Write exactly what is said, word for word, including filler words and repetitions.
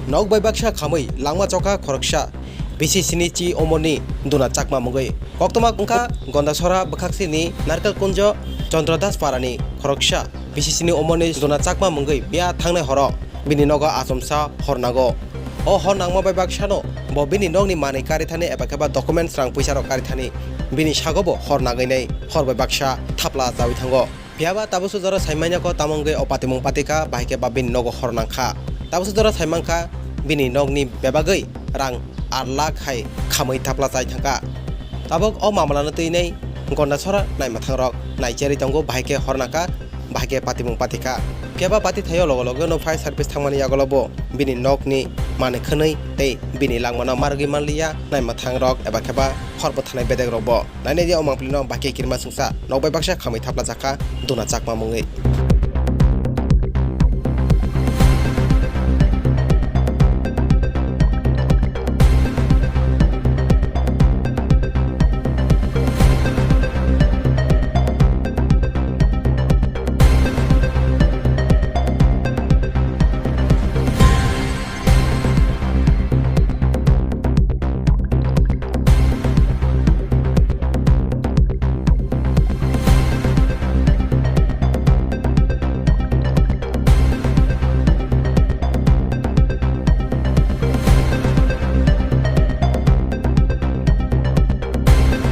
Nok bai baksa khamwi langma chokha khoroksa B C C ni chi omoni Duna Chakma mungwi. Koktwma wngkha Gondasora bwkhaksini Narkel Kunjo Chandra Das Parani khoroksa B C C ni omoni Duna Chakma mungwi biya thangnai horo bini nogo achomsa hor nango. O hor nangma bai baksano bo bini nokni manwi karithani eba khe ba documents rang puisa rok karithani bini sago bo hor nangwi nai hor bai baksa thapla chawi thango. Phiya ba tabukso jora sai manya kho tamo wngwi o patimung patikha bahai khe ba bini nogo hor nangkha. Tabukso jora sai mankha bini nokni bebagwi rang ar lakh hai khamwi thapla chai thangkha. Tabuk o mamlano twinai Gondasora naima thangrok naicherwi tongo bahai khe hor nangkha bahai khe patimung patikha. Phiya ba pati thaio logo logo no fire service thangmani yagulo bo bini nokni manwi khwnwi tei bini langmano margwi manliya naima thangrok eba khe ba hor bwthanai bedek rok bo. Nainai di o mangpili no bahai khe kirima sungsa nok bai baksa khamwi thapla jakha Duna Chakma mungwi.